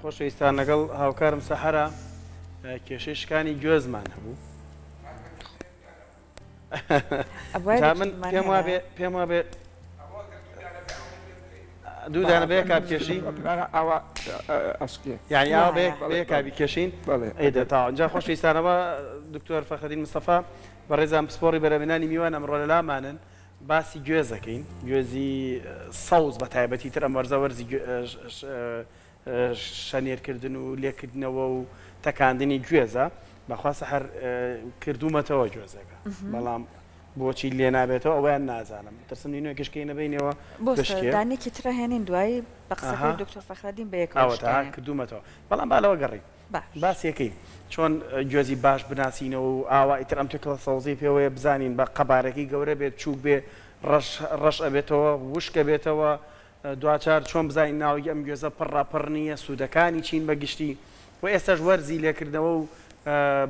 خۆشەویستان لەگەڵ هاوکارم سەحەرا کێشەی شکانی گوێزمان هەبوو. جا من پێم وابێ پێم وابێ دوو دانە بە یەکا بکێشی ئاوا ئەشکێ یعنی ئاوا بە یەک بە یەکا بیکێشین ئەی دە تاوا جا خۆشەویستانەوە دکتۆر فەخرەدین مستەفا بەڕێزان پسپۆڕی بەرهەمهێنانی میوان ئەمڕۆ لەلامانن باسی گوێز ئەکەین، گوێزی سەوز بە تایبەتی تر ئەم وەرزە وەرزی شەنێرکردن و لێکردنەوە و تەکاندنی گوێزە، بەخوا سەحەر کردوومەتەوە گوێزەکە بەڵام بۆچی لێ نابێتەوە ئەوەیان نازانم ترسم نینۆکیش کەینە بینەوە بۆ دانێکی ترە هێنین دوایی بە قسەکەی دکتۆر فەخرەدین بە یەکەوە کردوومەتەوە بەڵام با لەوە گەڕین باسیەکەی چۆن گوێزی باش بناسینەوە و ئاوا ئیتر ئەم توێکڵە سەوزەی پێوەیە بزانین بە قەبارەکەی گەورە بێت بچووک بێ ڕەش ڕەش ئەبێتەوە وشک ئەبێتەوە دواجار چۆن بزانین ناوکی ئەم گوێزە پڕە پڕ نییە سوودەکانی چین بە گشتی و ئێستاش وەرزی لێکردنەوە و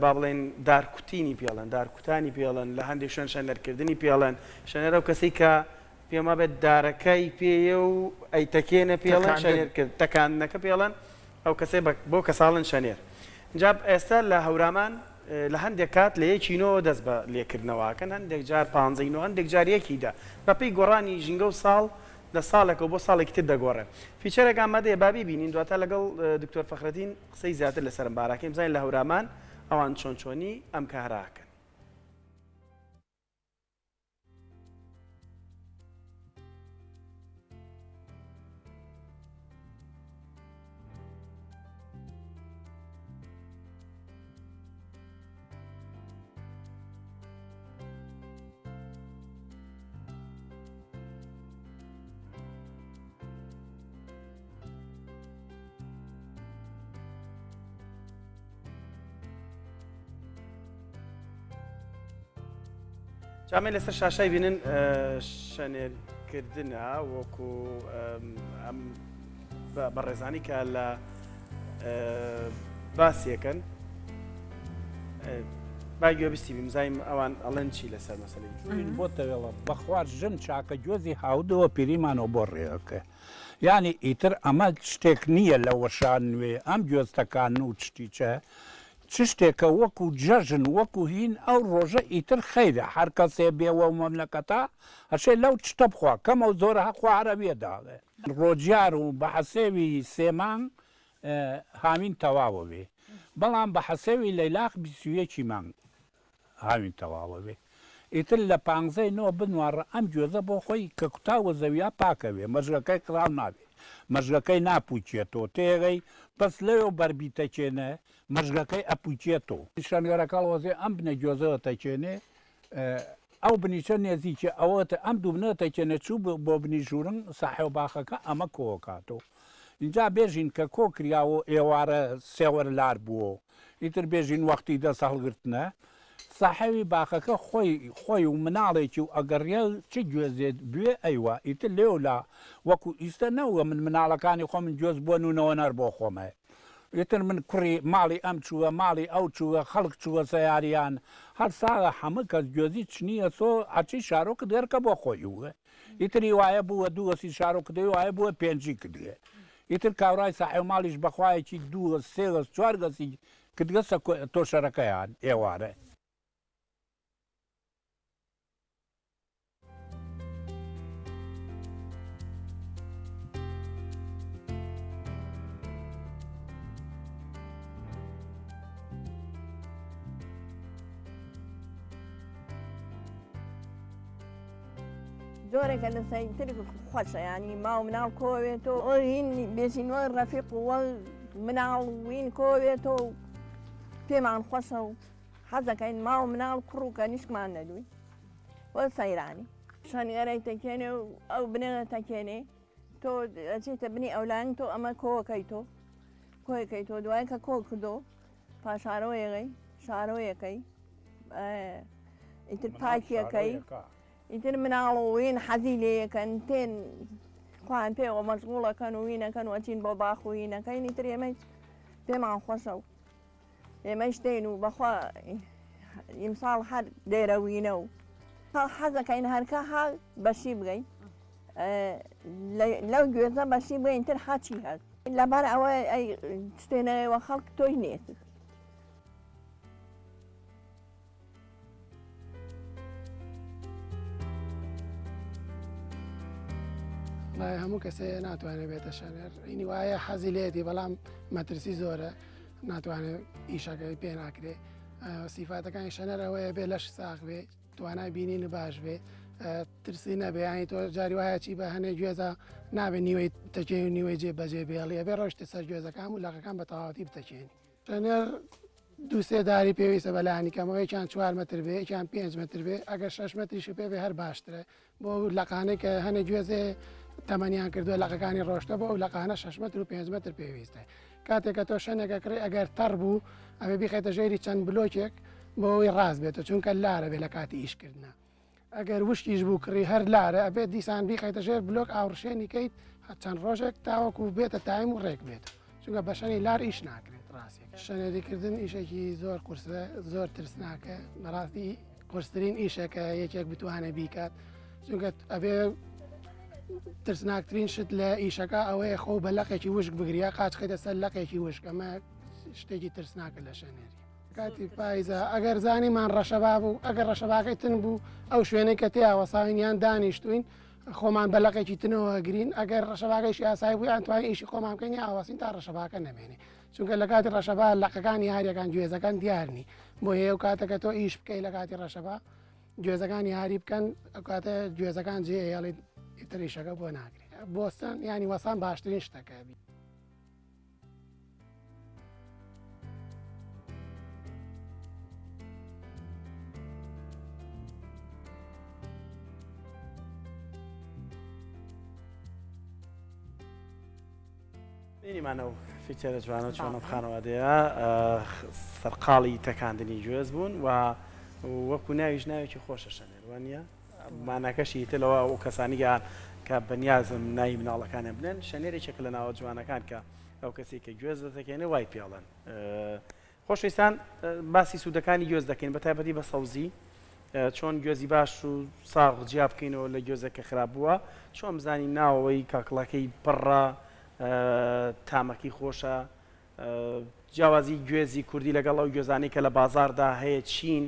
با بڵێن دارکوتینی پێڵێن دارکوتانی پێڵێن لە هەندێک شوێن شەنەرکردنی پێڵێن شەنەر ئەو کەسەی کە پێم وابێت دارەکەی پێیە و ئەیتەکێنە پێڵێن شەنێر کرد تەکاندنەکە پێڵێن ئەو کەسەی بە بۆ کەساڵن شەنێر جا ئێستا لە هەورامان لە هەندێک کات لە یەکی نۆوە دەست بە لێکردنەوەکەن هەندێک جار پانزەی نۆ هەندێک جار یەکی دە بەپێی گۆڕانی ژینگە و ساڵ لە ساڵێکەوە بۆ ساڵێکی تر دەگۆڕێ feature ێک ئامادەیە با بیبینین دواتر لەگەڵ دکتۆر فەخرەدین قسەی زیاتر لەسەرم باراکەین بزانین لە هەورامان ئەوان چۆن چۆنی ئەم کارە ئەکەن. جامەی لەسەر شاشای بینن شەنێرکردنە وەکو ئەم بەڕێزانی کە لە باسیەکەن با گوێبستی بیم زایم ئەوان ئەڵێن چی لەسەر مەسەلەی چوین بۆ تەوێڵە بەخوار ژن چاکە گوێزی هاودەوە پیریمانەوە بۆ ڕێەکە یانی ئیتر ئەمە شتێک نییە لە وەشان نوێ ئەم گوێزتەکان و چتیچە چ شتێکە وەکو جەژن وەکو هین ئەو ڕۆژە ئیتر خەیرە هەر کەسێ بێ وەو مەملەکەتە ئەشێ لەو چتە بخوا کەمەو زۆرە هە خوا هەر ئەویە داوێ. ڕۆجیار و بە حەسێوی سێ مانگ هاوین تەواوە بێ بەڵام بە حەسێوی لەیلاخ 21 ی مانگ هاوین تەواوە بێ ئیتر لە پانزەی نۆ بنواڕە ئەم گوێزە بۆ خۆی کە کوتاوە زەویا پاکەوێ مەژگەکەی قڕاو نابێ مەژگەکەی ناپوکێتۆ تێگەی بەس لەوێ بەر بیتەکێنە مەژگەکەی ئەپوکێتۆ. شەنگەرەکە ڵۆزێ ئەم بنە گوێزەوە تەکێنێ ئەو بنیچە نێزیکێ ئەوەتە ئەم دوو بنە تەکێنێ چوو بۆ بنی ژوورن ساحێو باخەکە ئەمە کۆکاتۆ ئینجا بێژین کە کۆ کریاوۆ ئێوارە سێوەر لار بووۆ ئیتر بێژین وەختی دەس هەڵگرتنە ساحێوی باخەکە خۆی خۆی و مناڵێکی و ئەگەڕیە چ گوێزێ بوێ ئەیوا ئیتر لێو لا وەکو ئیستە نەوە من مناڵەکانی خۆمن گوێز بۆ نوونەوە نەر بۆ خۆمە ئیتر من کوڕی ماڵی ئەم چووە ماڵی ئەو چووە خەڵک چووە سەیاریان هەر ساغە حەمە کەس گوێزی چنیە سۆ هەرچی شارۆ کدێرکە بۆ خۆی وە ئیتر ئی وایە بووە دوو گەسی شارۆ کدێ وایە بووە پێنجی کدێ ئیتر کاورای ساحێو ماڵیش بەخوایەکی دوو گەس سێ گەس چوار گەسی کدگەسە تۆشەرەکەیان ئێوارە. جۆرێکە لە سەیتر خۆشە ینی ماو مناڵ کۆوێتەوە هین بێژینەوە ڕەفیق وە مناڵ وین کۆوێتەوە و پێمان خۆشە و حەزەکەین ماو مناڵ کوڕ و کەنیشکمان نەدووی وە سەیرانی شەنگەرەی تەکێنێ و ئەو بنێنە تەکێنێ تۆ ئەچیتە بنی ئەولان تۆ ئەمە کۆکەی تۆ کۆیەکەی تۆ دوای کە کۆ کردو پاشارۆیەکەی شارۆیەکەی ئیتر پاکیەکەی ئیتر مناڵ و وین حەزی لێیەکەن تێن خۆیان پێوە مەشغوڵەکەن و وینەکەن و ئەچین بۆ باخ و وینەکەین ئیتر ئێمەیش پێمان خۆشە و ئێمەیش دێین و بەخوا ئیمساڵ هەر دێرە وینە و حەزەکەین هەرکە ها بەشی بگەین لەو گوێزە بەشی بگەین تر حەچی هەست. لەبەر ئەوە ئەی تێنەوە خەڵک تۆی نێت. وەڵای هەموو کەسێ ناتوانێت بێتە شەنێر ئینی وایە حەزی لێتی بەڵام مەترسی زۆرە ناتوانێت ئیشەکەی پێ ناکرێ سیفاتەکانی شەنەر ئەوەیە بێ لەش ساغ بێ توانای بینین باش بێ ترسی نەبێ ینی تۆ جاری وایە چی بە هەنێ گوێزە نابێ نیوەی تەکێ و نیوەی جێ بەجێ بێڵی ئەبێ ڕۆشتە سەر گوێزەکان و لەقەکان بە تەواوەتی بتەکێنی شەنێر دوو سێ داری پێویستە بە لانی کەمەوە یەکیان چوار مەتر بێ یەکیان پێنج مەتر بێ ئەگەر شەش مەتریشی پێ بێ هەر باشترە بۆ ئەو لەقانەی کە هەنێ گوێزێ تەمەنیان کردووە لەقەکانی ڕۆشتە بۆ ئەو لەقانە شەش مەتر و پێنج مەتر پێویستە کاتێک کە تۆ شەنێکە کڕی ئەگەر تەڕ بوو ئەبێ بیخەیتە ژێری چەند بلۆکێک بۆ ئەوەی ڕاست بێتەوە چونکە لارە بێ لە کاتی ئیشکردنا. ئەگەر وشکیش بوو کڕی هەر لارە ئەبێت دیسان بیخەیتە ژێر بلۆک ئاوڕشێنی کەیت چەند ڕۆژێک تاوەکو بێتە تایم و ڕێک بێت چونکە بە شەنی لار ئیش ناکرێت ڕاستێک شەنێریکردن ئیشێکی زۆر قورسە زۆر ترسناکە بەڕاستی قورسترین ئیشە کە یەکێک بتوانێت بیکات چونکە ئەبێ ترسناکترین شت لە ئیشەکە ئەوەیە خۆ بە لەقێکی وشک بگریا قاچ خەیتە سەر لەقێکی وشک ئەمە شتێکی ترسناکە لە شەنێری. کاتی پایزە ئەگەر زانیمان ڕەشەبا بوو ئەگەر ڕەشەباکەی تن بوو ئەو شوێنەی کە تێیا وەساوین یان دانیشتوین خۆمان بە لەقێکی تنەوە گرین ئەگەر ڕەشەباکەیشی ئاسایی بوو یان توانین ئیشی خۆمان بکەین یا ئاوەسین تا ڕەشەباکە نەمێنێ چونکە لە کاتی ڕەشەبا لەقەکانی هاریەکان گوێزەکان دیار نی بۆ هەیە و کاتەکە تۆ ئیش بکەی لە کاتی ڕەشەبا گوێزەکانی هاری بکەن ئەو کاتە گوێزەکان جێ هێڵیت ئیتر ئیشەکە بۆ ناکرێت بۆستان ینی وەسان باشترین شتەکە بی. بینیمان ئەو فیچەرە جوانە چۆن ئەم خانەوادەیە سەرقاڵی تەکاندنی گوێز بوون و وەکو ناویش ناوێکی خۆشە شەنێر وانە ماناکەشی تر لەوە ئەو کەسانی کە بەنیازن ناوی مناڵەکانیان بنێن شەنێر یەکێکە لە ناوە جوانەکان کە ئەو کەسی کە گوێز دەتەکێنێ وای پێڵێن خۆشەویستان باسی سوودەکانی گوێز دەکەین بە تایبەتی بە سەوزی چۆن گوێزی باش و ساغ جیا بکەینەوە لە گوێزە کە خراپ بووە چۆن بزانین ناوەوەی کاکڵەکەی پڕە تامەکەی خۆشە جیاوازی گوێزی کوردی لەگەڵ ئەو گوێزانەی کە لە بازاڕدا هەیە چین؟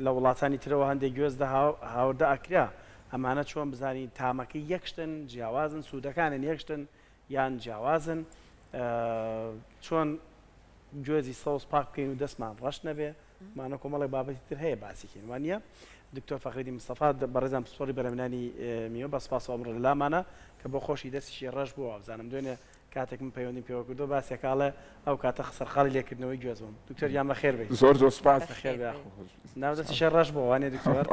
لە وڵاتانی ترەوە هەندێک گوێز هاوردە ئەکرا، ئەمانە چۆن بزانین تامەکەی یەک شتن، جیاوازن، سوودەکانیان یەک شتن یان جیاوازن؟ چۆن گوێزی سەوز پاک بکەین و دەستمان ڕەش نەبێ؟ مانە کۆمەڵێک بابەتی تر هەیە باسی کەین وانییە؟ دکتۆر فەخرەدین مستەفا بەڕێزان پسپۆڕی بەرهەمهێنانی میوە بە سوپاسەوە ئەمڕۆ لە لامانە کە بۆ خۆشی دەستیشی ڕەش بووە وابزانم دوێنێ کاتێک من پەیوەندیم پێوە کردووە باسێکە ئەڵێ ئەو کاتە سەرقاڵی لێکردنەوەی گوێز بووم دکتۆر گیان بەخێر بێی. زۆر زۆر سوپاس. بەخێر بێ ئاخۆ ناو دەستیشە ڕەش بووە وانیە دکتۆر؟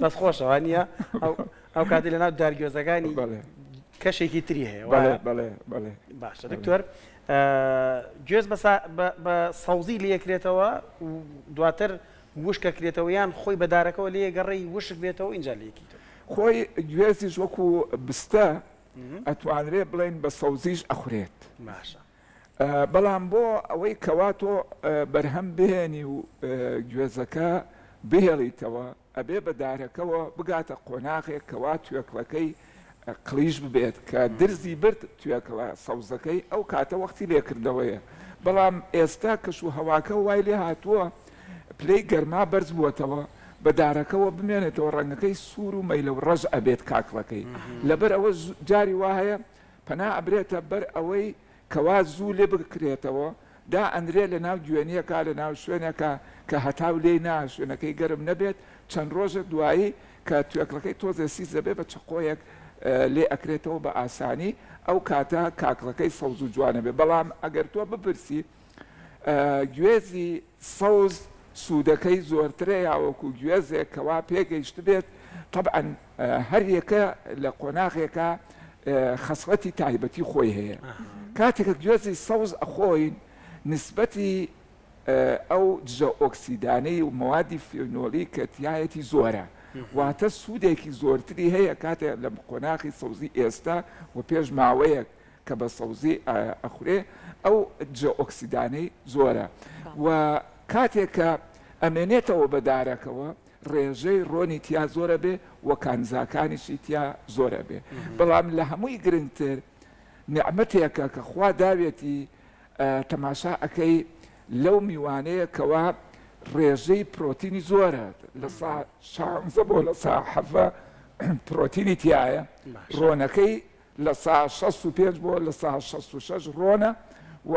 بەس خۆشە وانیە ئەو ئەو کاتی لەناو دار گوێزەکانی کەشێکی تری هەیە بەڵێ بەڵێ بەڵێ باشە دکتۆر گوێز بە سەوزی لێکرێتەوە و دواتر وشکە کرێتەوە یان خۆی بە دارەکەەوە لێگەڕێی وشک بێتەوە اینجا لێکیتەوە خۆی گوێزیش وەکو بستە ئەتوانرێ بڵێین بە سەوزیش ئەخورێت. باشە. بەڵام بۆ ئەوەی کەوا تۆ بەرهەم بهێنی و گوێزەکە بهێڵیتەوە ئەبێ بە دارەکەوە بگاتە قۆناغێک کەوا توێکڵەکەی قڵیش ببێت کە درزی برد توێکڵە سەوزەکەی ئەو کاتە وەختی لێکردنەوەیە بەڵام ئێستا کەش و هەواکە وای لێ هاتووە پلەی گەرما بەرز بووەتەوە بە دارەکەوە بمێنێتەوە ڕەنگەکەی سوور و مەیلە و ڕەش ئەبێت کاکڵەکەی لەبەر ئەوە جاری وا هەیە پەنا ئەبرێتە بەر ئەوەی کەوا زوو لێ بکرێتەوە دا ئەنرێ لە ناو گوێنیەکا لە ناو شوێنێکا کە هەتاو لێی نا شوێنەکەی گەرم نەبێت چەند ڕۆژێک دوایی کە توێکڵەکەی تۆزێ سیس دەبێت بە چەقۆیەک لێ ئەکرێتەوە بە ئاسانی ئەو کاتە کاکڵەکەی سەوز و جوان ئەبێت بەڵام ئەگەر تۆ بپرسی گوێزی سەوز سوودەکەی زۆرترە یا وەکو گوێزێک کەوا پێگەیشتبێت، تەبعەن هەر یەکە لە قۆناغێکا خەسڵەتی تایبەتی خۆی هەیە، کاتێک کە گوێزی سەوز ئەخۆین نسبەتی ئەو دژە ئۆکسیدانەی و مەوادی فینۆلی کە تیایەتی زۆرە، واتە سوودێکی زۆرتری هەیە کاتێک لە قۆناغی سەوزی ئێستا و پێش ماوەیەک کە بە سەوزی ئەخورێ ئەو دژە ئۆکسیدانەی زۆرە و کاتێک کە ئەمێنێتەوە بە دارەکەوە ڕێژەی ڕۆنی تیا زۆرە بێ و کانزاکانیشی تیا زۆرە بێ بەڵام لە هەمووی گرنگتر. نیعمەتێکە کە خوا داوێتی تەماشا ئەکەی لەو میوانەیە کەوا ڕێژەی پرۆتینی زۆرە لە سا شانزە بۆ لە سا حەڤە پرۆتینی تایە ڕۆنەکەی لە سا 65 بۆ لە سا 66 ڕۆنە و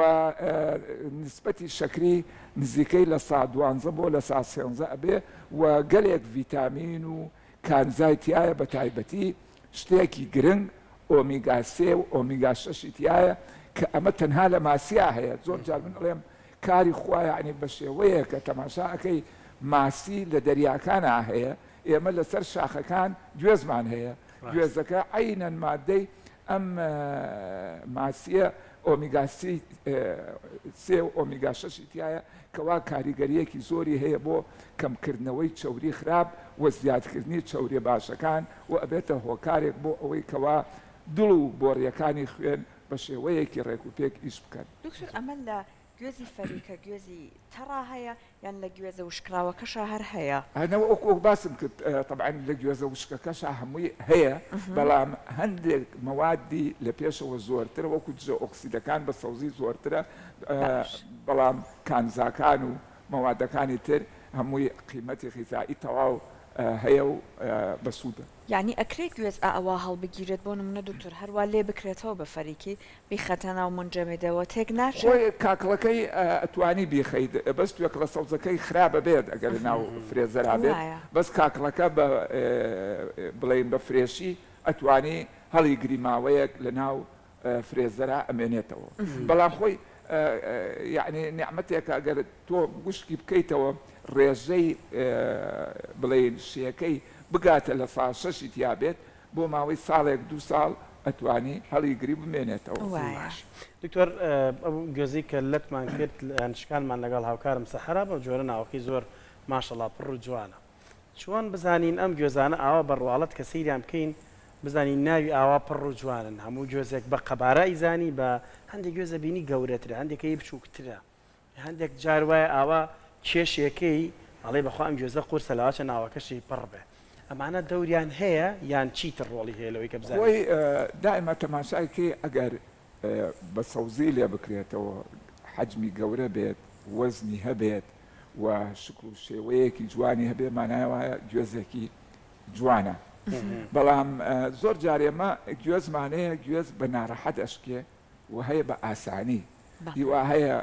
نسبەتی شەکری نزیکەی لە سا دوانزە بۆ لە سا سێنزە ئەبێ و گەلێک ڤیتامین و کانزای تایە بە تایبەتی شتێکی گرنگ ئۆمیگا سێ و ئۆمیگا شەشی تیایە کە ئەمە تەنها لە ماسیا هەیە زۆر جار من ئەڵێم کاری خوا یەعنی بە شێوەیەکە تەماشا ئەکەی ماسی لە دەریاکانا هەیە ئێمە لەسەر شاخەکان گوێزمان هەیە گوێزەکە عەینەن مادەی ئەم ماسیە ئۆمیگا سێ و ئۆمیگا شەشی تیایە کەوا کاریگەرییەکی زۆری هەیە بۆ کەمکردنەوەی چەوری خراپ و زیادکردنی چەوریە باشەکان و ئەبێتە هۆکارێک بۆ ئەوەی کەوا دڵ و بۆڕیەکانی خوێن بە شێوەیەکی ڕێک و پێک ئیش بکەن. دکتۆر ئەمە لە گوێزی فەریکە گوێزی تەڕا هەیە یان لە گوێزە وشکراوەکەشا هەر هەیە؟ نا وەکو وەک باسم کرد تەبعەن لە گوێزە وشکەکەشا هەمووی هەیە بەڵام هەندێک مەوادی لە پێشەوە زۆرترە وەکو دژە ئۆکسیدەکان بە سەوزی زۆرترە بەڵام کانزاکان و مەوادەکانی تر هەمووی قیمەتی غیزائی تەواو هەیە و بەسوودە. یەعنی ئەکرێ گوێز ئائەوا هەڵبگیرێت بۆ نمونە دکتۆر هەروا لێ بکرێتەوە بە فەریکی بیخەتە ناو مونجەمیدەوە تێک ناچێت؟ خۆی کاکڵەکەی ئەتوانی بیخەیت بەس توێکڵە سەوزەکەی خراپە بێت ئەگەر لەناو فرێزەرا بێت بەس کاکڵەکە بە بڵێین بە فرێشی ئەتوانی هەڵیگری ماوەیەک لەناو فرێزەرا ئەمێنێتەوە بەڵام خۆی یەعنی نیعمەتێکە ئەگەر تۆ وشکی بکەیتەوە ڕێژەی بڵێین شێکەی بگاتە لە سا شەشی تیا بێت بۆ ماوەی ساڵێک دوو ساڵ ئەتوانی هەڵیگری بمێنێتەوە. وایە. دکتۆر ئەو گوێزەی کە لەتمان کرد یان شکانمان لەگەڵ هاوکارم سەحەرا بەم جۆرە ناوەکەی زۆر ماشەڵا پڕ و جوانە چۆن بزانین ئەم گوێزانە ئاوا بە ڕواڵەت کە سەیریان بکەین بزانین ناوی ئاوا پڕ و جوانن هەموو گوێزێک بە قەبارە ئەیزانی بە هەندێک گوێزە بینی گەورەترە هەندێکەی بچووکترە هەندێک جار وایە ئاوا کێشێکەی ئەڵێ بەخوا ئەم گوێزە قورسە لەواچە ناوەکەشی پڕ بێ ئەمانە دەوریان هەیە یان چیتر ڕۆڵی هەیە لەوەی کە بزانین؟ خۆی دائیما تەماشای کەی ئەگەر بە سەوزی لێ بکرێتەوە حەجمی گەورە بێت وەزنی هەبێت و شکڵ و شێوەیەکی جوانی هەبێ مانای وایە گوێزێکی جوانە بەڵام زۆر جار ئێمە گوێزمان هەیە گوێز بە ناڕەحەت ئەشکێ و هەیە بە ئاسانی هی وا هەیە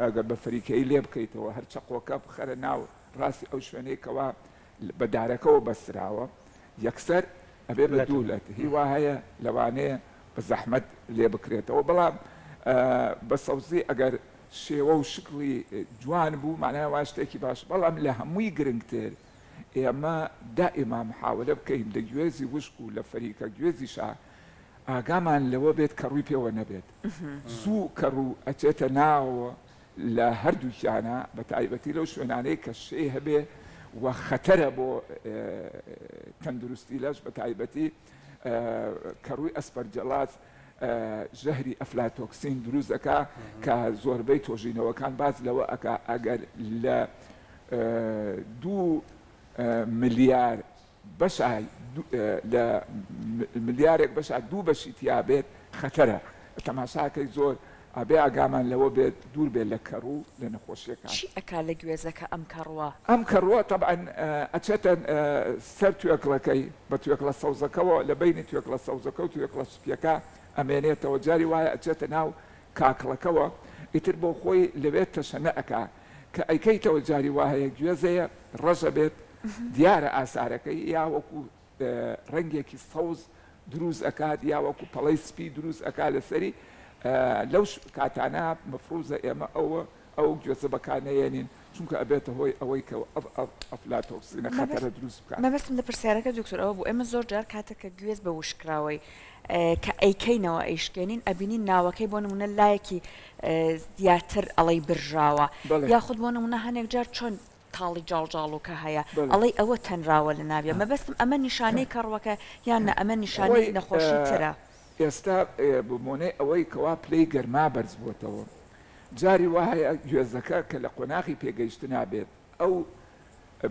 ئەگەر بە فریکەیی لێ بکەیتەوە هەر چەقۆکە بخەرە ناو ڕاستی ئەو شوێنەی کەوا بە دارەکەوە بەستراوە یەکسەر ئەبێ بە دوو لەت هی وا هەیە لەوانەیە بە زەحمەت لێ بکرێتەوە بەڵام بە سەوزی ئەگەر شێوە و شکڵی جوان بوو مانای وایە شتێکی باش بەڵام لە هەمووی گرنگتر ئێمە دائیما محاولە بکەین لە گوێزی وشک و لە فەریکە گوێزیشا ئاگامان لەوە بێت کەڕووی پێوە نەبێت زوو کەڕوو ئەچێتە ناوەوە لە هەردووکیانا بە تایبەتی لەو شوێنانەی کە شێی هەبێ و خەتەرە بۆ تەندروستی لەش بە تایبەتی کەڕووی ئەسپەرجەڵاس ژەهری ئەفلاتۆکسین دروست ئەکا کە زۆربەی تۆژینەوەکان باس لەوە ئەکا ئەگەر لە دوو ملیار بەشە لە ملیارێک بەشە دوو بەشی تیا بێت خەتەرە تەماشاکەی زۆر ئەبێ ئاگامان لەوە بێت دوور بێت لە کەڕوو لە نەخۆشیەکان. چی ئەکا لە گوێزەکە ئەم کەڕووە؟ ئەم کەڕووە تەبعەن ئەچێتە سەر توێکڵەکەی بە توێکڵە سەوزەکەوە لە بەینی توێکڵە سەوزەکە و توێکڵە سپیەکە ئەمێنێتەوە جاری وایە ئەچێتە ناو کاکڵەکەوە ئیتر بۆ خۆی لەوێ تەشەنە ئەکا کە ئەیکەیتەوە جاری وا هەیە گوێزەیە ڕەش ئەبێت دیارە ئاسارەکەی یا وەکو ڕەنگێکی سەوز دروست ئەکات یا وەکو پەڵەی سپی دروست ئەکات لەسەری لەو کاتانە مفروزە ئێمە ئەوە ئەو گوێزە بەکار نەیەنین چونکە ئەبێتە هۆی ئەوەی کە ئەفلاتۆکسینە خەتەرە دروست بکات. مەبەستم لە پرسیارەکە دکتۆر ئەوە بوو ئێمە زۆر جار کاتێک کە گوێز بە وشکراوەی کە ئەیکەینەوە ئەیشکێنین ئەبینین ناوەکەی بۆ نمونە لایەکی زیاتر ئەڵێی برژاوە یاخود بۆ نمونە هەنێک جار چۆن تاڵی جاڵجاڵوکە هەیە ئەڵێی ئەوە تەنراوە لە ناویا مەبەستم ئەمە نیشانەی کەڕوەکە یان نا ئەمە نیشانەی نەخۆشی ترە؟ ئێستا بەبۆنەی ئەوەی کەوا پلەی گەرما بەرز بۆتەوە جاری وا هەیە گوێزەکە کە لە قۆناغی پێگەیشتنا بێت ئەو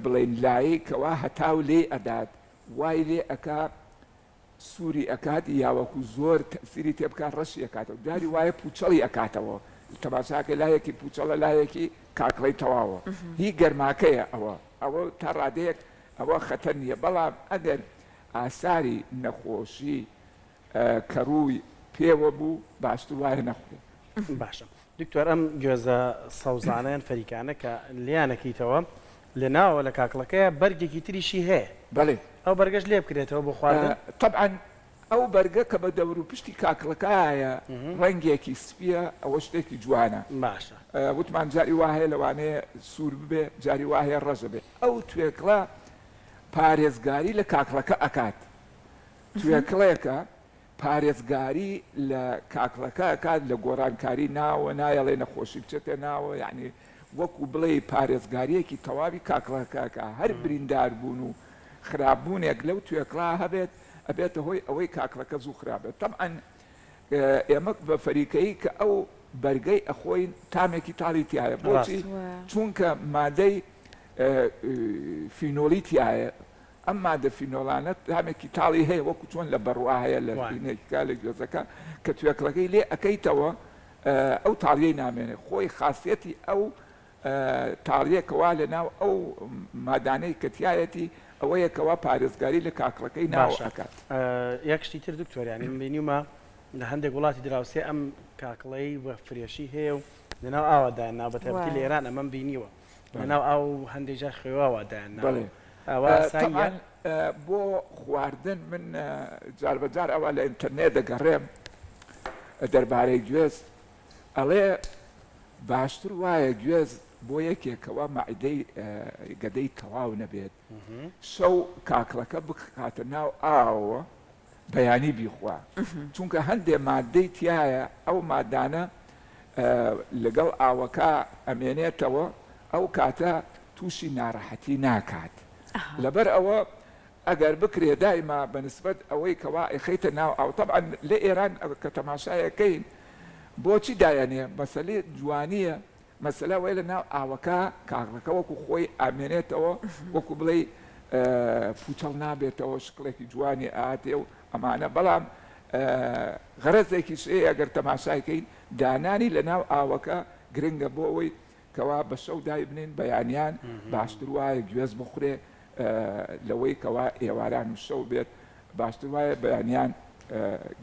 بڵێین لایەی کەوا هەتاو لێی ئەدات وای لێ ئەکا. سووری ئەکات یا وەکو زۆر تەئسیری تێ بکات ڕەشی ئەکاتەوە جاری وایە پوچەڵی ئەکاتەوە تەماشاکە لایەکی پوچەڵە لایەکی کاکڵەی تەواوە هی گەرماکەیە ئەوە ئەوە تا ڕادەیەک ئەوە خەتەر نییە بەڵام ئەگەر ئاساری نەخۆشی کەڕووی پێوە بوو باشتر وایە نەخورێ. باشە دکتۆر ئەم گوێزە سەوزانە یان فەریکانە کە لێیانەکەیتەوە لە ناوەوە لە کاکڵەکەیا بەرگێکی تریشی هەیە بەڵێ. ئەو بەرگەش لێ بکرێتەوە بۆ خواردن؟ تەبعەن ئەو بەرگە کە بە دەور و پشتی کاکڵەکایە ڕەنگێکی سپیە ئەوە شتێکی جوانە. باشە. وتمان جاری وا هەیە لەوانەیە سوور ببێ جاری وا هەیە ڕەش بێ ئەو توێکڵە پارێزگاری لە کاکڵەکە ئەکات توێکڵێکە پارێزگاری لە کاکڵەکە ئەکات لە گۆڕانکاری ناوە نایەڵێ نەخۆشی بچێتە ناوە یانی وەکو بڵێی پارێزگاریەکی تەواوی کاکڵەکە ئەکا هەر بریندار بوون و خراپ بوونێک لەو توێکڵا هەبێت ئەبێتە هۆی ئەوەی کاکڵەکە زوو خراپ بێت تەبعەن ئێمە بە فەریکەیی کە ئەو بەرگەی ئەخۆین تامێکی تاڵی تایە بۆچی چونکە مادەی فینۆلی تایە ئەم مادە فینۆڵانە تامێکی تاڵی هەیە وەکو چۆن لە بەڕوا هەیە لە فینێکا لە گوێزەکە کە توێکڵەکەی لێ ئەکەیتەوە ئەو تاڵیەی نامێنێ خۆی خاسیەتی ئەو تاڵیە کەوا لە ناو ئەو مادانەی کە تایەتی ئەوەیە کەوا پارێزگاری لە کاکڵەکەی ناوە باشە ئەکات. یەک شتی تر دکتۆر یانی من بینیومە لە هەندێک وڵاتی دراوسێ ئەم کاکڵەی بە فرێشی هەیە و لەناو ئاوا دایان ناوە بە تایبەتی لە وایە. ئێران ئەمەم بینیوە بەڵێ. لەناو ئاو و هەندێک جار خێواوە دایان ناوە بەڵێ ئەوە ئاساییە؟ تەبعەن بۆ خواردن من جار بە جار ئەوە لە ئینتەرنێت دەگەڕێم دەربارەی گوێز ئەڵێ باشتر وایە گوێز بۆ یەکێک کەوا مەعیدەی گەدەی تەواو نەبێت شەو کاکڵەکە بخاتە ناو ئاوەوە بەیانی بیخوا چونکە هەندێ مادەی تایە ئەو مادانە لەگەڵ ئاوەکە ئەمێنێتەوە ئەو کاتە تووشی ناڕەحەتی ناکات لەبەر ئەوە ئەگەر بکرێ دایما بە نسبەت ئەوەی کەوا ئەیخەیتە ناو ئاو تەبعەن لە ئێران کە تەماشایەکەین بۆچی دایەنێ مەسەلەی جوانیە مەسەلە ئەوەیە لە ناو ئاوەکە کاغڵەکە وەکو خۆی ئامێنێتەوە وەکو بڵێی پوچەڵ نابێتەوە شکڵێکی جوانی ئاتێ و ئەمانە بەڵام غەرەزێکیش هەیە ئەگەر تەماشای کەین دانانی لە ناو ئاوەکە گرنگە بۆ ئەوەی کەوا بە شەو دایبنێین بەیانیان باشتر وایە گوێز بخورێ لەوەی کەوا ئێواران و شەو بێت باشتر وایە بەیانیان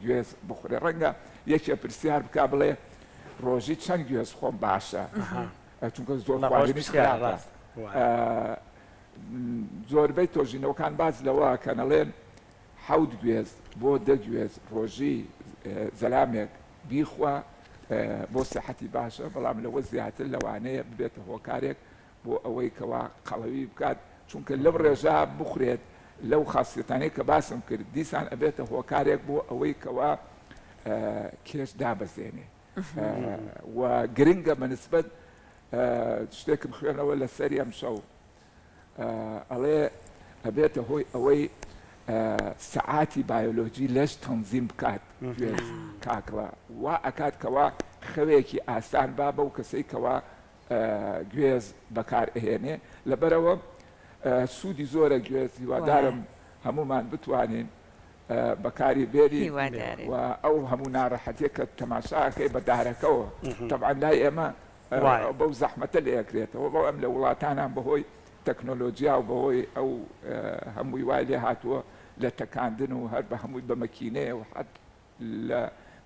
گوێز بخورێ ڕەنگە یەکێ پرسیار بکا بڵێ ڕۆژی چەند گوێز خۆم باشە چونکە زۆر خواردنیش خراپە زۆربەی تۆژینەوەکان باس لەوە کەنەڵێن حەوت گوێز بۆ دە گوێز ڕۆژی زەلامێک بیخوا بۆ سیحەتی باشە بەڵام لەوە زیاتر لەوانەیە ببێتە هۆکارێک بۆ ئەوەی کەوا قەڵەوی بکات چونکە لەو ڕێژە بخورێت لەو خاسیەتانەی کە باسم کرد دیسان ئەبێتە هۆکارێک بۆ ئەوەی کەوا کێش دابەزێنێ و گرنگە بە نسبەت شتێکم خوێنەوە لەسەری ئەمشەو ئەڵێ ئەبێتە هۆی ئەوەی سەعاتی بایۆلۆجی لەش تەنزیم بکات گوێز کاکڵە وا ئەکات کەوا خەوێکی ئاسان با بەو کەسەی کەوا گوێز بەکار ئەهێنێ لەبەرئەوە سوودی زۆرە گوێز هیوادارم هەموومان بتوانین بەکاری بێنین و ئەو هەموو ناڕەحەتیە کە تەماشاکەی بە دارەکەوە تەبعەن لای ئێمە بەو زەحمەتە لێ ئەکرێتەوە بەڵام لە وڵاتانان بەهۆی تەکنۆلۆجیا و بەهۆی ئەو هەمووی وای لێ هاتووە لە تەکاندن و هەر بە هەمووی بە مەکینەیە و حەت لە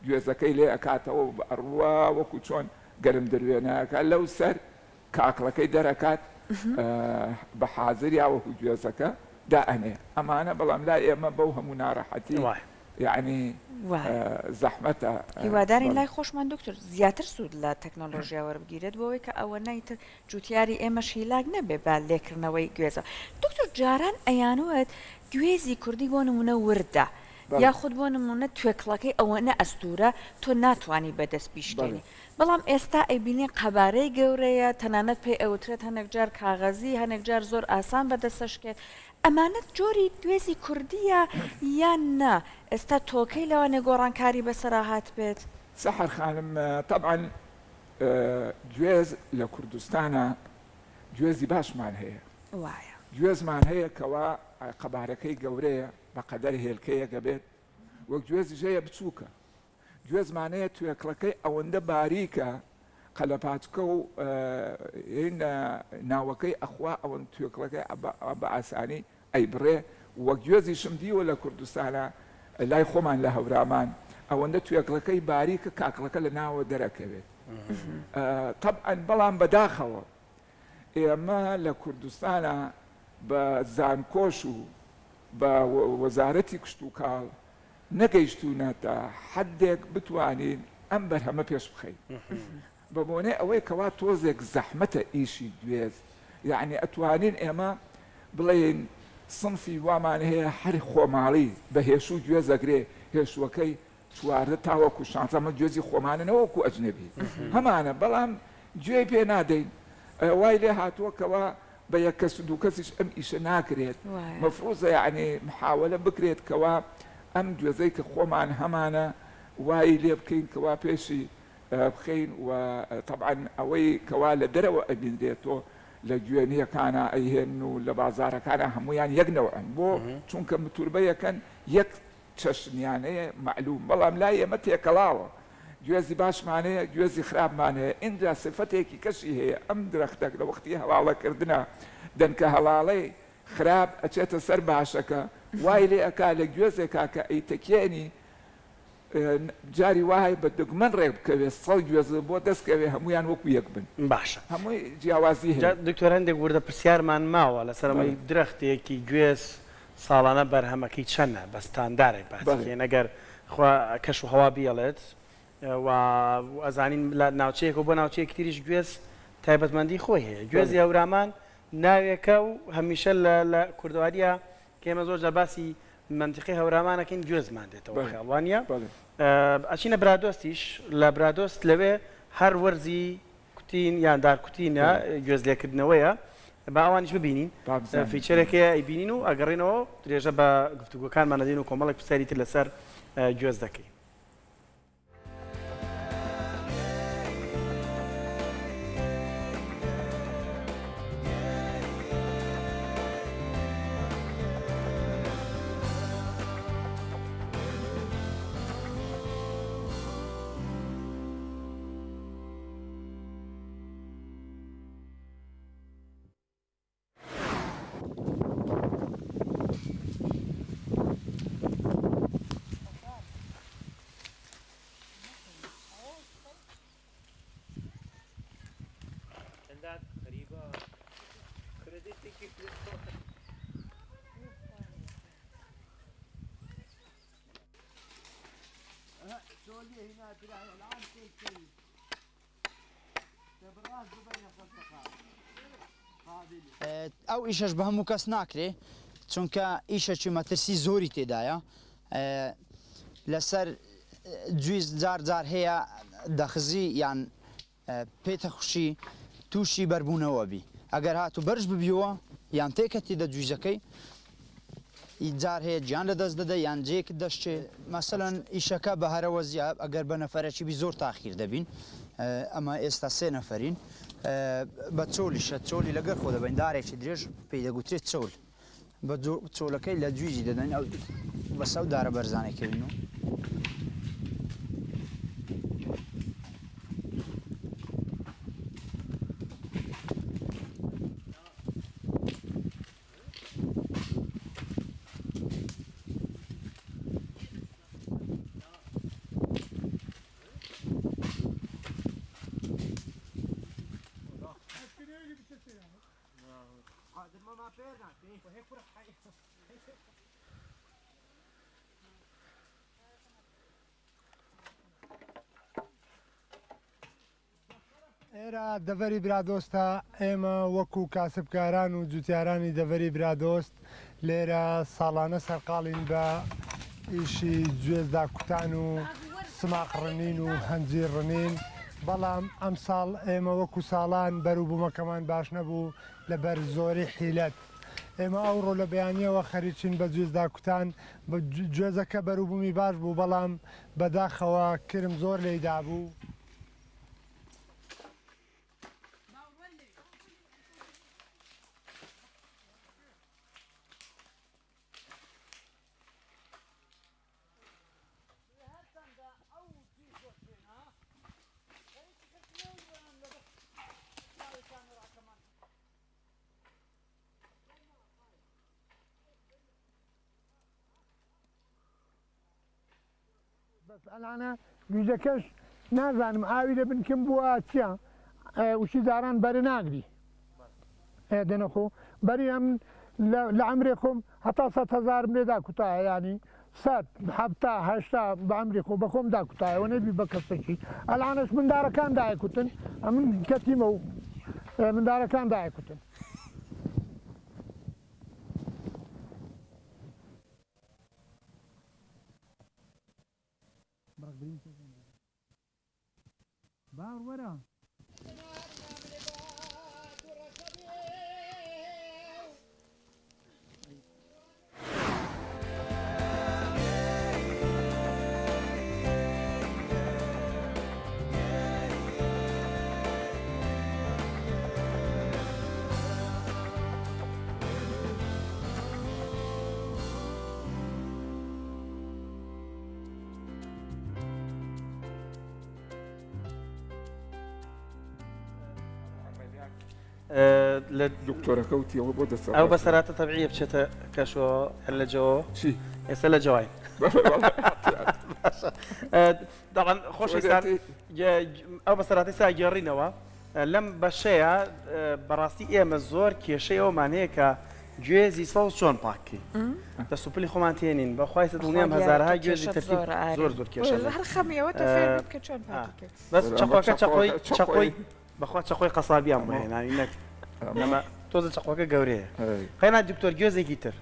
گوێزەکەی لێ ئەکاتەوە و ئەڕوا وەکو چۆن گەرم دروێنە ئەکات لەو سەر کاکڵەکەی دەرەکات بە حازر یا وەکو گوێزەکە دائەنێ ئەمانە بەڵام لای ئێمە بەو هەموو ناڕەحەتی یەعنی زەحمەتە. هیوادارین لای خۆشمان دکتۆر زیاتر سوود لە تەکنۆلۆژیا وەربگیرێت بۆ ئەوەی کە ئەوەنەی تر جوتیاری ئێمەش هیلاک نەبێ بە لێکردنەوەی گوێزەوە دکتۆر جاران ئەیانوت گوێزی کوردی بۆ نمونە وردە یاخود بۆ نمونە توێکڵەکەی ئەوەنە ئەستورە تۆ ناتوانی بەدەست بیشکێنی بەڵام ئێستا ئەیبینی قەبارەی گەورەیە تەنانەت پێی ئەوترێت هەنێک جار کاغەزی هەنێک جار زۆر ئاسان بەدەست ئەشکێت ئەمانە جۆری گوێزی کوردیە یان نا ئێستا تۆکەی لەوانەیە گۆڕانکاری بەسەرا هاتبێت؟ سەحەر خانم تەبعەن گوێز لە کوردستانا گوێزی باشمان هەیە وایە. گوێزمان هەیە کەوا قەبارەکەی گەورەیە بەقەدەر هێلکەیەک ئەبێت. وە گوێزیش هەیە بچووکە. گوێزمان هەیە توێکڵەکەی ئەوەندە باریکە قەلەپاچکە و هین ناوەکەی ئەخوا ئەوەند توێکڵەکەی بە ئاسانی ئەیبڕێ وە گوێزیشم دیوە لە کوردستانا لای خۆمان لە هەورامان ئەوەندە توێکڵەکەی باریکە کاکڵەکە لە ناوە دەرەکەوێت تەبعەن بەڵام بەداخەوە ئێمە لە کوردستانا بە زانکۆش و بە وەزارەتی کشتوکاڵ نەگەیشتوونەتە حەدێک بتوانین ئەم بەرهەمە پێش بخەین بە بۆنەی ئەوەی کەوا تۆزێک زەحمەتە ئیشی گوێز یەعنی ئەتوانین ئێمە بڵێین سنفی وامان هەیە هەر خۆماڵی بە هێشوو گوێز ئەگرێ هێشووەکەی 14 تاوەکو شانزە ئەمە گوێزی خۆمانە نەوەکو ئەجنەبی هەمانە بەڵام گوێی پێ نادەین وای لێ هاتووە کەوا بە یەک کەس و دوو کەسیش ئەم ئیشە ناکرێت مەفروزە یەعنی محاوەلە بکرێت کەوا ئەم گوێزەی کە خۆمان هەمانە وای لێ بکەین کەوا پێشی بخەین و تەبعەن ئەوەی کەوا لە دەرەوە ئەبینرێت تۆ لە گوێنیەکانا ئەیهێنن و لە بازارەکانا هەموویان یەک نەوعن بۆ چونکە متوربە یەکەن یەک چەشنیان هەیە مەعلوم بەڵام لای ئێمە تێکەڵاوە گوێزی باشمان هەیە گوێزی خراپمان هەیە ئینجا سفەتێکی کەشی هەیە ئەم درەختە لە وەختی هەڵاڵە کردنا دەنکە هەڵاڵەی خراپ ئەچێتە سەر باشەکە وای لێ ئەکا لە گوێزێکا کە ئەیتەکێنی جاری وا هەیە بە دەگمەن ڕێک بکەوێ سەد گوێزت بۆ دەست کەوێ هەموویان وەکو یەک بن باشە هەمووی جیاوازی جا هەیە. دکتۆر هەندێک وردە پرسیارمان ماوە لەسەر ئەمەی بەڵێ. درەختێکی گوێز ساڵانە بەرهەمەکەی چەنە بە ستاندارێک باسی بەڵێ. کەین ئەگەر خوا کەش و هەوا بیەڵێت و ئەزانین لە ناوچەیەکەوە بۆ ناوچەیەکی تریش گوێز تایبەتمەندی خۆی هەیە بەڵێ. گوێزی هەورامان ناوێکە و هەمیشە لە لە کوردەوارییا کە ئێمە زۆر جار باسی مەنتیقەی هەورامان ئەکەین گوێزمان دێتەوە بەڵێ خەیاڵ وانیە؟ بەڵێ. ئەچینە برادۆستیش لە برادۆست لەوێ هەر وەرزی کوتین یان دار کوتینە بەڵێ. گوێز لێکردنەوەیە با ئەوانیش ببینین با بزانین. feature ێک هەیە ئەیبینین و ئەگەڕێینەوە درێژە بە گفتوگۆکانمان ئەدەین و کۆمەڵێک پرسیاری تر لەسەر گوێز دەکەین. ئەو ئیشەش بە هەموو کەس ناکرێ چونکە ئیشەکی مەترسی زۆری تێدایە لەسەر جویز جار جار هەیە دەخزی یان پێتە خوشی تووشی بەربوونەوە بی ئەگەر هاتوو بەرز ببیەوە یان تێکەتی دە جویزەکەی جار هەیە گیان لە دەست دەدە یان جێکت دەشچێ مەسەلەن ئیشەکە بە هەرەوەزیە ئەگەر بە نەفەرەکی بی زۆر تاخیر دەبین ئەمە ئێستا سێ نەفەرین بە چۆلیشە چۆلی لەگەر خۆ دەبین دارێکی درێژ پێی دەگوترێت چۆل بە چۆلەکەی لە جویزی دەدەین ئەو بەسە و دارە بەرزانەی کەوین و ئێرە دەڤەری برادۆستە، ئێمە وەکو کاسبکاران و جوتیارانی دەڤەری برادۆست لێرە ساڵانە سەرقاڵین بە ئیشی گوێز داکوتان و سماق ڕنین و هەنجیر ڕنین، بەڵام ئەمساڵ ئێمە وەکو ساڵان بەروبوومەکەمان باش نەبوو لەبەر زۆری حیلەت. ئێمە ئەوڕۆ لە بەیانییەوە خەریکین بە گوێز داکوتان، گوێزەکە بەروبوومی باش بوو، بەڵام بەداخەوە کرم زۆر لێی دابوو. بەس ئەلانە گویزەکەش نازانم ئاوی لە بن کم بووە چیە وشی جاران بەرە ناگری ئێ دەنە خۆ بەری ئەمن لە عەمرێ خۆم هەتا سەت هەزارم لێ داکوتایە یانی سەت حەفتا هەشتا بە عەمری خۆ بە خۆم داکوتایە وە نەبی بە کەسەکی ئەلانەش مندارەکان دایەکوتن ئەمن کەتیمە و مندارەکان دایەکوتن. لە دکتۆرەکە وتیەوە بۆ دەسە ئەو بەسەراتە تەبیعیە بچێتە کەشەوە هەر لە جەوە چی ئێستا لە جەوای دەڵێن خۆشەویستان ئەو بەسەراتی سا گێڕینەوە لەم بەشەیە بەڕاستی ئێمە زۆر کێشەی ئەومان هەیە کە گوێزی سەوز چۆن پاککەین دەست و پلی خۆمان تێنین بەخوای دڵنیام هەزارها گوێزی ترتیب زۆر زۆر کێشە هەر خەمیەوە تۆ فێر بوویت کە چۆن پاکی کەیت بەس چەقۆکە چەقۆی چەقۆی بەخوا چەقۆی قەسابیان بۆ هێناوی نەک ئەمە تۆزە چەقۆکە گەورەیە قەینا دکتۆر گوێزێکی تر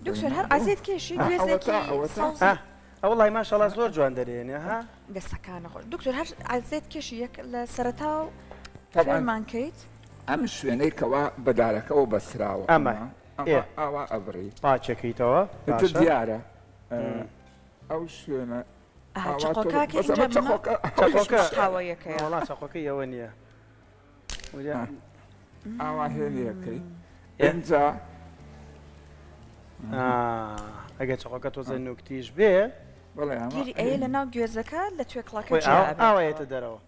دکتۆر هەر عەزێت کێشی گوێزێکی سەوز ئەوەڵای ماشەڵا زۆر جوان دەرێنێ ها دەسەکانە خۆش دکتۆر هەر عەزێت کێشی یەک لە سەرەتا و فێرمان کەیت ئەم شوێنەی کەوا بە دارەکەوە بەستراوە ئەمە ئەمە ئاوا ئەبڕی پاچەکەیتەوە ئیتر دیارە ئەو شوێنە چەقۆکە چەقۆکە قاوەیەکەیە وەڵا چەقۆکە ئەوە نییە ئاوا هێنیەکەی ئینجا ئەگەر چەقۆکە تۆزە نوکتیش بێ گیری ئەیە لە ناو گوێزەکە لە توێکڵەکە ئاوایەتە دەرەوە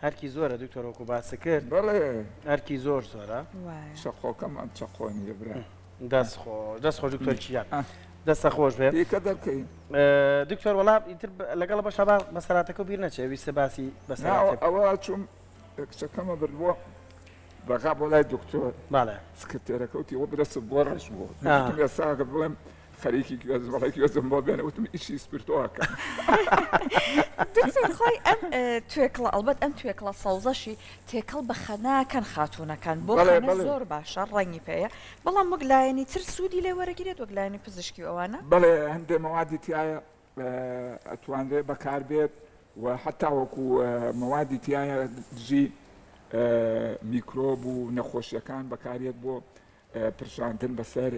هەرکی زۆرە دکتۆر وەکو باست کرد بەڵێ ئەرکی زۆر زۆرە چەقۆکەمان چەقۆ نییە برا دەست خۆش دەست خۆش دکتۆر چیان دەستە خۆش بێ دیکە دەرکەین دکتۆر وەڵا ئیتر لەگەڵ بەشە با بەسەراتەکە بیر نەچێ ویستە باسی بەسەرات ئەوە چوم کچەکەمە بردووە بەغا بۆ لای دکتۆر بەڵێ سکرتێرەکە وتی وە بدەست بۆ ڕەش بوو ئێستا بڵێم خەریکی گوێز بەڵێ گوێزم بۆ بێنە وتم ئیشی سپرتۆ ئەکەم. دکتۆر خۆی ئەم توێکڵە ئەڵبەت ئەم توێکڵە سەوزەشی تێکەڵ بە خەناکەن خاتوونەکان بۆ بەڵێ خەنە بەڵێ. زۆر باشە ڕەنگی پێیە بەڵام وەک لایەنی تر سوودی لێ وەرەگیرێت وەک لایەنی پزیشکی و ئەوانە؟ بەڵێ هەندێ مەوادی تیایە ئەتوانرێ بەکار بێت و حەتا وەکو مەوادی تیایە دژی میکرۆب و نەخۆشیەکان بەکارێت بۆ پرژاندن بەسەر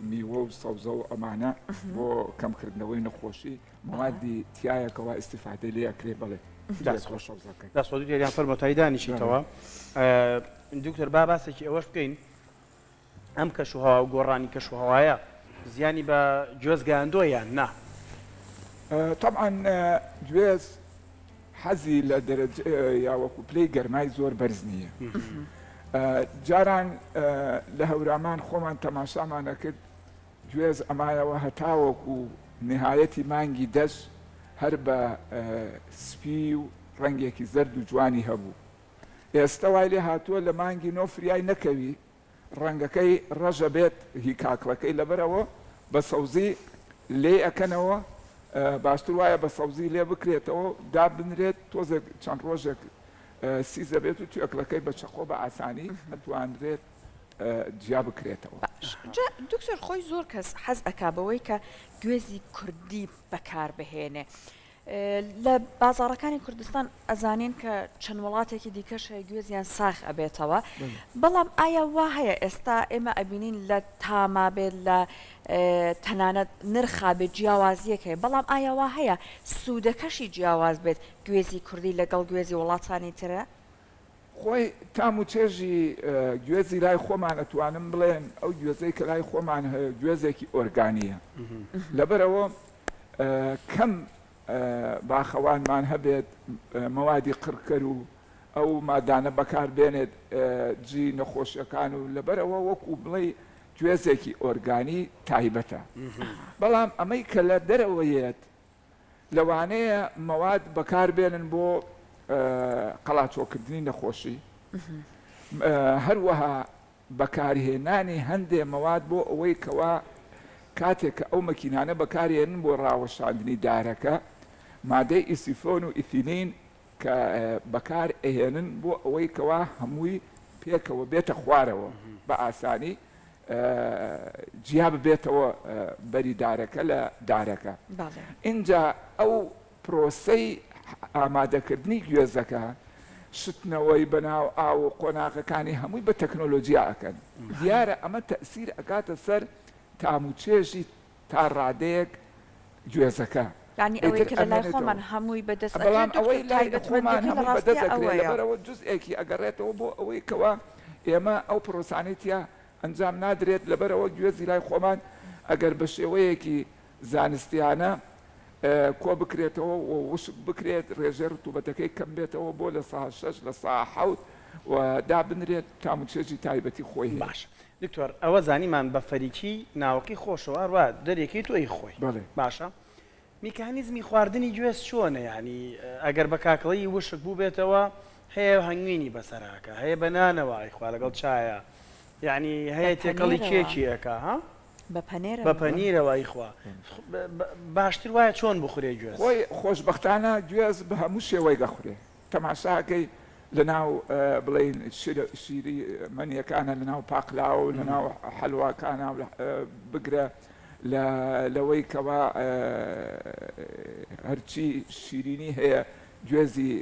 میوە و سەوزە و ئەمانە بۆ کەمکردنەوەی نەخۆشی موادی تایە کەوا ئیسیفادەی لێ ئەکرێ بەڵێ دەست خۆش دکتۆر گیان فەرموو تای دانیشیتەوە دکتۆر با باسێکی ئەوەش بکەین ئەم کەش و هەوا و گۆڕانی کەش و هەوایە زیانی بە گوێز گەیاندووە یان نا؟ تەبعەن گوێز حەزی لە دەرەجە یا وەکو پلەی گەرمای زۆر بەرز نییە. جاران لە هەورامان خۆمان تەماشامان ئەکرد گوێز ئەمایەوە هەتاوەکو نهایەتی مانگی دەش هەر بە سپی و ڕەنگێکی زەرد و جوانی هەبوو. ئێستە وای لێ هاتووە لە مانگی نۆ فریای نەکەوی ڕەنگەکەی ڕەژە بێت هی کاکڵەکەی لەبەرئەوە بە سەوزی لێی ئەکەنەوە باشتر وایە بە سەوزی لێ بکرێتەوە دابنرێت تۆزێک چەند ڕۆژێک سیزە بێت و توێکڵەکەی بە چەقۆ بە ئاسانی ئەتوانرێت جیا بکرێتەوە. باش جا دکتۆر خۆی زۆر کەس حەز ئەکا بەوەی کە گوێزی کوردی بەکار بهێنێ لە بازاڕەکانی کوردستان ئەزانین کە چەند وڵاتێکی دیکەش هەیە گوێزیان ساغ ئەبێتەوە بەڵام ئایا وا هەیە ئێستا ئێمە ئەبینین لە تاما بێت لە تەنانەت نرخا بێت جیاوازیەک هەیە بەڵام ئایا وا هەیە سوودەکەشی جیاواز بێت گوێزی کوردی لەگەڵ گوێزی وڵاتانی ترە؟ خۆی تام و چێژی گوێزی لای خۆمان ئەتوانم بڵێم ئەو گوێزەی کە لای خۆمان هەیە گوێزێکی ئۆرگانیە لەبەرئەوە کەم باخەوانمان هەبێت مەوادی قڕکەر و ئەو مادانە بەکار بێنێت دژی نەخۆشیەکان و لەبەرئەوە وەکو بڵێی. گوێزێکی ئۆرگانی تایبەتە. بەڵام ئەمەی کە لە دەرەوە یەت لەوانەیە مەواد بەکار بێنن بۆ قەڵاچۆکردنی نەخۆشی، هەروەها بەکارهێنانی هەندێ مەواد بۆ ئەوەی کەوا کاتێک کە ئەو مەکینانە بەکارێنن بۆ ڕاوەشاندنی دارەکە مادەی ئیسیفۆن و ئیثیلین کە بەکار ئەهێنن بۆ ئەوەی کەوا هەمووی پێکەوە بێتە خوارەوە بە ئاسانی جیا ببێتەوە بەری دارەکە لە دارەکە ئینجا ئەو پرۆسەی ئامادەکردنی گوێزەکە شتنەوەی بەناو ئاو و قۆناغەکانی هەمووی بە تەکنۆلۆجیا ئەکەن دیارە ئەمە تەئسیر ئەکاتە سەر تام و چێژی تا ڕادەیەک گوێزەکە یانی ئەوەی ئیتر کە لە لای ئەمێنێتەوە خۆمان هەمووی بە دەست بەڵام ئەکرێت دکتۆر ئەوەی لای خۆمان تایبەتمەندیەکەی لە هەمووی بەدەست ڕاستیا ئەکرێت ئەوەیە. لەبەرئەوە جوزئێکی ئەگەڕێتەوە بۆ ئەوەی کەوا ئێمە ئەو پرۆسانەی تیا ئەنجام نادرێت لەبەرئەوە گوێزی لای خۆمان ئەگەر بە شێوەیەکی زانستیانە کۆبکرێتەوە و وشک بکرێت ڕێژەی ڕتوبەتەکەی کەم بێتەوە بۆ 6% 7% و دابنرێت تام و چێژی تایبەتی خۆی هەیە. باشە دکتۆر ئەوە زانیمان بە فەریکی ناوەکەی خۆشەوە هەروا دەرێکەی تۆ ئی خۆی بەڵێ. باشە میکانیزمی خواردنی گوێز چۆنە یانی ئەگەر بە کاکڵی وشک بووبێتەوە هەیە هەنگوینی بەسەراکە هەیە بە نانەوە ئەیخوا لەگەڵ چایە یانی بە هەیە تێکەڵی پەنیرەوە. کێکی ئەکا ها بە پەنێرەوە. بە پەنیرەوە ئەیخوا باشتر وایە چۆن بخورێ گوێز؟ خۆی خۆشبەختانە گوێز بە هەموو شێوەیەک ئەخورێ تەماشاکەی لەناو بڵێین شیرەمەنیەکانە لەناو پاقلاوە و لەناو حەلواکانە و بگرە لە لەوەی کەوا هەرچی شیرینی هەیە گوێزی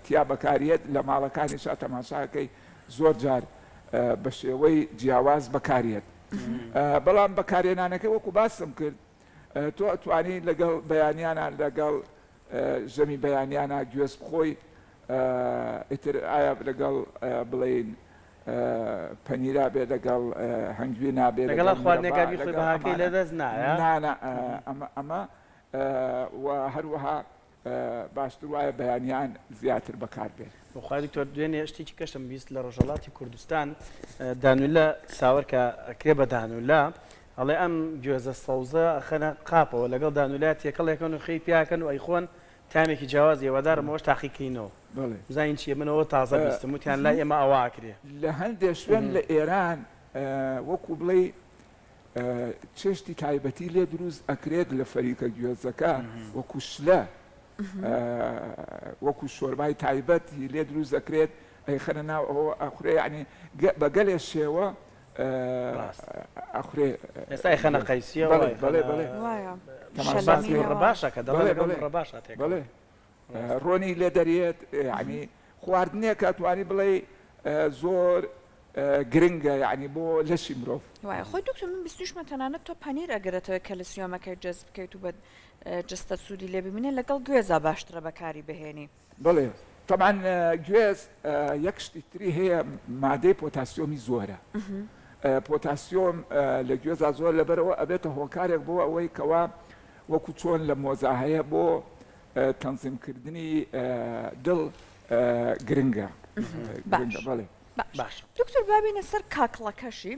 تیا بەکاریەت لە ماڵەکانیشا تەماشاکەی زۆر جار بە شێوەی جیاواز بەکاریەت بەڵام بەکارهێنانەکەی وەکو باسم کرد تۆ ئەتوانی لەگەڵ بەیانیانە لەگەڵ ژەمی بەیانیانە گوێز بخۆی ئیتر ئایا لەگەڵ بڵێین پەنیرا بێ لەگەڵ هەنگوینا بێ لەگەڵ لەگەڵ خواردنێکا مرەبا بیخۆی لەگەڵ بەهاکەی ئەمانە لەدەست نایە؟ نانا ئەمە ئەمە و هەروەها باشتر وایە بەیانیان زیاتر بەکار بێت. بەخوا دکتۆر دوێنێ شتێکی کەشم 20 لە ڕۆژهەڵاتی کوردستان دانولە ساوەر کە ئەکرێ بە دانولە ئەڵێ ئەم گوێزە سەوزە ئەخەنە قاپەوە لەگەڵ دانولە تێکەڵێکەن و خێی پیاکەن و ئەیخۆن تامێکی جیاوازی هیوادارم ئەوەش تاقیکەینەوە بەڵێ. بزانین چیە من ئەوە تازە بیستم وتیان لای ئێمە ئەوە ئەکرێ. لە هەندێ شوێن لە ئێران وەکو بڵێی چێشتی تایبەتی لێ دروست ئەکرێت لە فەریکە گوێزەکە وەکو شلە وەکو شۆربای تایبەت لێ دروست ئەکرێت ئەیخەنە ناو ئەوە ئەخورێ یعنی بە گەلێ شێوە ئەخورێ. ئێستا ئەیخەنە قەیسیەوە بەڵێ بەڵێ بەڵێ تەماشا ڕەباشە کە دەڵێ لەگەڵ ڕەباشا تێکەڵ. بەڵێ ڕۆنی لێ دەرێت یعنی خواردنێکە ئەتوانی بڵێی زۆر گرنگە یعنی بۆ لەشی مرۆڤ. وایە خۆی دکتۆر من بیستوشمە تەنانەت تۆ پەنیر ئەگەر ئەتەوێت کەلسیۆمەکەی جەزب بکەیت و بە جەستەت سوودی لێ ببینێ لەگەڵ گوێزا باشترە بەکاری بهێنی. بەڵێ تەبعەن گوێز یەک شتی تری هەیە مادەی پۆتاسیۆمی زۆرە پۆتاسیۆم لە گوێزا زۆر لەبەرەوە ئەبێتە هۆکارێک بۆ ئەوەی کەوا وەکو چۆن لە مۆزا هەیە بۆ تەنزیمکردنی دڵ گرنگە گرنگە بەڵێ. باش دکتۆر با بێینە سەر کاکڵەکەشی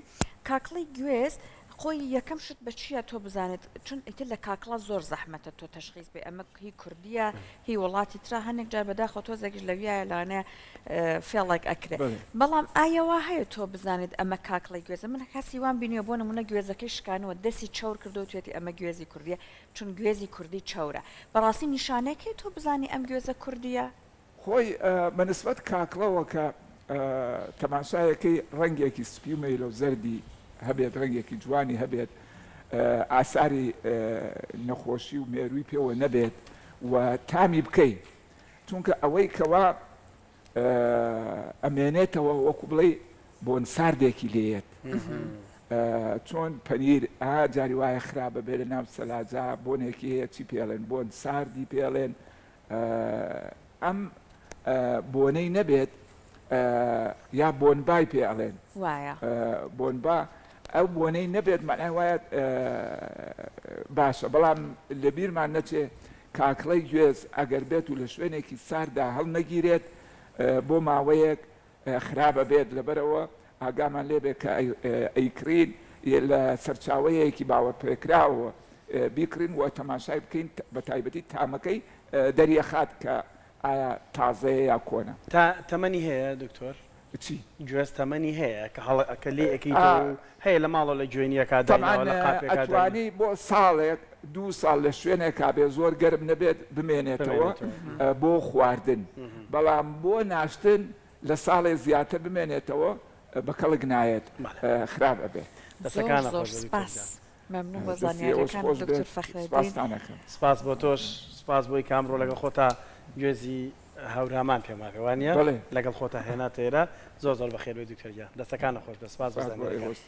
کاکڵی گوێز خۆی یەکەم شت بە چییە تۆ بزانێت چون ئیتر لە کاکڵە زۆر زەحمەتە تۆ تەشخیص بێ ئەمە هی کوردیە هی وڵاتی ترا هەنێک جار بەداخەوە تۆزێکیش لەویایە لەوانەیە فێڵێک ئەکرێ بەڵام ئایا وا هەیە تۆ بزانێت ئەمە کاکڵی گوێزە من کەسی وام بینیوە بۆ نمونە گوێزەکەی شکانوە دەستی چەور کردو توێتی ئەمە گوێزی کوردیە چون گوێزی کوردی چەورە بەڕاستی نیشانەیەک هەیە تۆ بزانی ئەم گوێزە کوردیە؟ خۆی بە نسبەت کاکڵەوە کە تەماشایەکەی ڕەنگێکی سپی و مەیلەو زەردی هەبێت ڕەنگێکی جوانی هەبێت ئاساری نەخۆشی و مێرووی پێوە نەبێت و تامی بکەی چونکە ئەوەی کەوا ئەمێنێتەوە وەکو بڵێی بۆن ساردێکی لێیەت چۆن پەنیر ئا جاری وایە خراپە بێ لە ناو سەلاجا بۆنێکی هەیە چی پێڵێن بۆن ساردی پێڵێن ئەم بۆنەی نەبێت یا بۆنبای پێ ئەڵێن وایە بۆنبا ئەو بۆنەی نەبێت معنای وایە باشە بەڵام لەبیرمان نەچێ کاکڵەی گوێز ئەگەر بێت و لە شوێنێکی ساردا هەڵنەگیرێت بۆ ماوەیەک خراپ ئەبێت لەبەرئەوە ئاگامان لێ بێت کە ئەیکڕین. لە سەرچاوەیەکی باوەڕپێکراوەوە بیکڕین و تەماشای بکەین بە تایبەتی تامەکەی دەریەخات کە ئایا تازەیە یا کۆنە. تا تەمەنی هەیە دکتۆر؟ چی؟ گوێز تەمەنی هەیە کە هەڵ کە لێی ئەکەیتەوە و هەیە لە ماڵەوە لە گوێنیەکا تەبعەن دایناوە لە قاپێکا دایناوە. ئەتوانی بۆ ساڵێک دوو ساڵ لە شوێنێکا بێ زۆر گەرم نەبێت بمێنێتەوە بمێنێتەوە. بۆ خواردن بەڵام بۆ ناشتن لە ساڵێ زیاتر بمێنێتەوە بە کەڵک نایەت بەڵێ. خراپ ئەبێت. زۆر دەستەکانت زۆر خۆش بێ دکتۆر سپاس گیان. مەمنون بۆ دەستی ئێوەش زانیاریەکانت خۆش دکتۆر بێت فەخرەدین. سپاستان ئەکەم. سپاس بۆ تۆش سپاس بۆی کە ئەمڕۆ لەگەڵ خۆتا گوێزی هەورامان پێ مابێ وانیە بەڵێ. لەگەڵ خۆتا هێناتە ئێرە زۆر زۆر بەخێر بێی دکتۆر گیان دەستەکانت خۆش بێت سپاس بۆ سپاس بۆ زانیاریەکانت. ئێوەش.